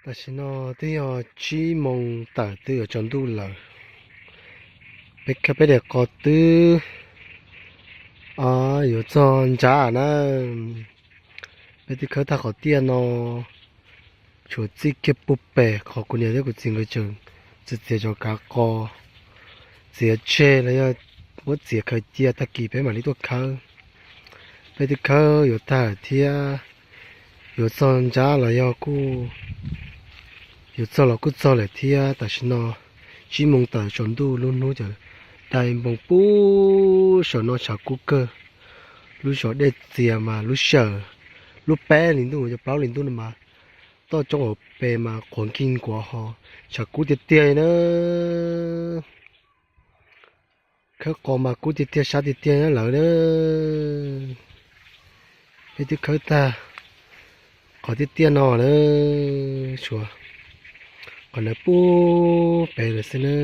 Tam sim no twb yog tsib moos tawm twb yuav tsaus ntuj lawm. Peb khawb peb daim qos twb yuav txog ntsa na. Peb twb khawb tag qhov tiaj no, tshuav txij kiag puag pem qhov kuv niam thiab kuv txiv nkawd tseem txiav txiav cov kav qos, txiav tseg los yog muab txiav khaws cia, tag kis peb mam li tuaj khawb. Peb twb khawb yuav tag thiab, yuav txog ntsa los yog kuj yuav txog los kuj txog lawm thiab. Tam sim no tsib moos tawm tsaus ntuj, lub hnub cov dai npoo puag saum no tshav kub kawg. Lub zos Dej Txias mas lub sij hawm lub peb hlis ntuj, cov plaub hlis ntuj no mas toj roob hauv pes mas qhuav nkig nkuav ho tshav kub tiag tiag na. Khawb qos mas kub tiag tiag, sab tiag tiag na lawm na. Peb twb khawb tag qhov tiaj tiaj no na, tshuav qhov ntawd puag pem lawm xwb na.